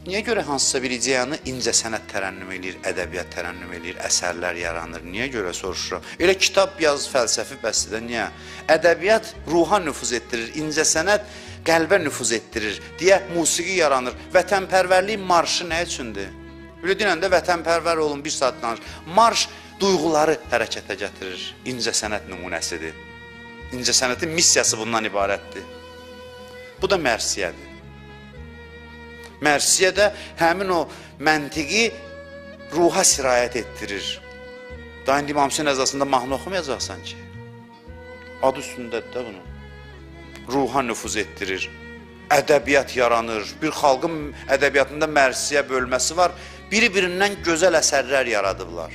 Niyə görə hansısa bir ideyanı incəsənət tərənnüm eləyir, ədəbiyyat tərənnüm eləyir, əsərlər yaranır? Niyə görə soruşuram? Elə kitab yaz, fəlsəfi bəsdir də, niyə? Ədəbiyyat ruha nüfuz etdirir, incəsənət qəlbə nüfuz etdirir deyə musiqi yaranır. Vətənpərvərlik marşı nə üçündür? Belə deyəndə vətənpərvər olun, bir saat danış. Marş duyğuları hərəkətə gətirir. İncəsənət nümunəsidir. İncəsənətin missiyası bundan ibarətdir. Bu da mərsiyədir. Mərsiyə də həmin o məntiqi ruha sirayət etdirir. Daha indi İmam Hüseyn əzasında mahnı oxumayacaqsan ki. Adı üstündədir də bunun. Ruha nüfuz etdirir. Ədəbiyyat yaranır. Bir xalqın ədəbiyyatında mərsiyə bölməsi var. Biri-birindən gözəl əsərlər yaradıblar.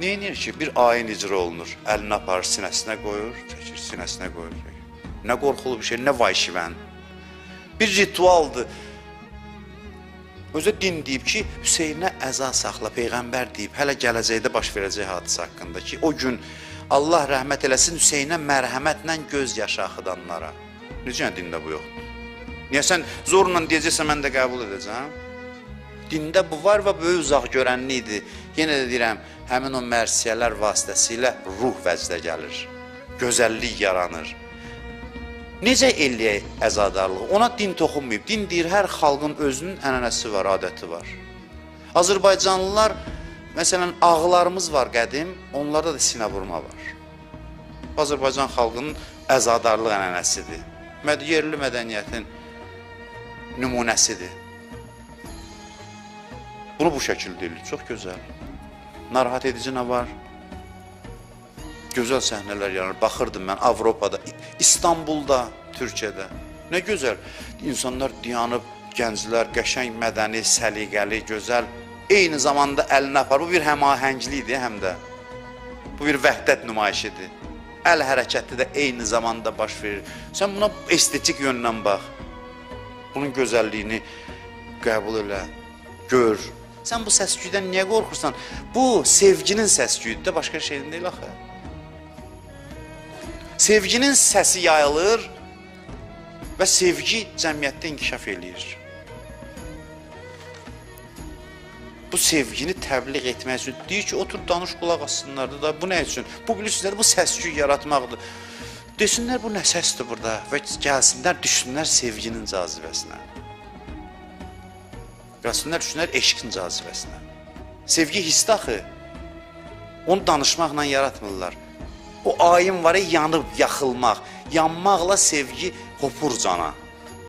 Neynir ki? Bir ayin icra olunur. Əlini aparır, sinəsinə qoyur, çəkir, sinəsinə qoyur, çəkir. Nə qorxulu bir şey, nə vayşivən. Bir ritualdır. Özü din deyib ki, Hüseynə əza saxla, Peyğəmbər deyib, hələ gələcəkdə baş verəcək hadisə haqqında ki, o gün Allah rəhmət eləsin Hüseynə mərhəmətlə göz yaşı axıdanlara. Necə yəni dində bu yoxdur? Niyə sən zorla deyəcəksən, mən də qəbul edəcəm? Dində bu var və böyük uzaq görənlikdir. Yenə də deyirəm, həmin o mərsiyələr vasitəsilə ruh vəcdə gəlir. Gözəllik yaranır. Necə eləyək əzadarlığı? Ona din toxunmayıb. Din deyir, hər xalqın özünün ənənəsi var, adəti var. Azərbaycanlılar, məsələn, ağlarımız var qədim, onlarda da sinə vurma var. Azərbaycan xalqının əzadarlıq ənənəsidir. Yerli mədəniyyətin nümunəsidir. Bunu bu şəkildə eləyir. Çox gözəl. Narahat edici nə var? Gözəl səhnələr yaranır. Baxırdım mən Avropada, İstanbulda, Türkiyədə. Nə gözəl. İnsanlar dayanıb, gənclər, qəşəng, mədəni, səliqəli, gözəl. Eyni zamanda əlinə aparır. Bu bir həmahənglikdir həm də. Bu bir vəhdət nümayişidir. Əl hərəkəti də eyni zamanda baş verir. Sən buna estetik yöndən bax. Bunun gözəlliyini qəbul elə, gör. Sən bu səs-küydən niyə qorxursan? Bu sevginin səs-küyüdür də, başqa şeyin deyil axı. Sevginin səsi yayılır və sevgi cəmiyyətdə inkişaf eləyir. Bu sevgini təbliğ etmək üçün deyir ki, otur danış, qulaq assınlar da. Bu nə üçün? Bu bilirsiniz, bu səs-küy yaratmaqdır. Desinlər bu nə səsdir burada və gəlsinlər, düşsünlər sevginin cazibəsinə. Gəlsinlər, düşsünlər eşqin cazibəsinə. Sevgi hissdir axı. Onu danışmaqla yaratmırlar. O ayin var ya, yanıb, yaxılmaq. Yanmaqla sevgi hopur cana.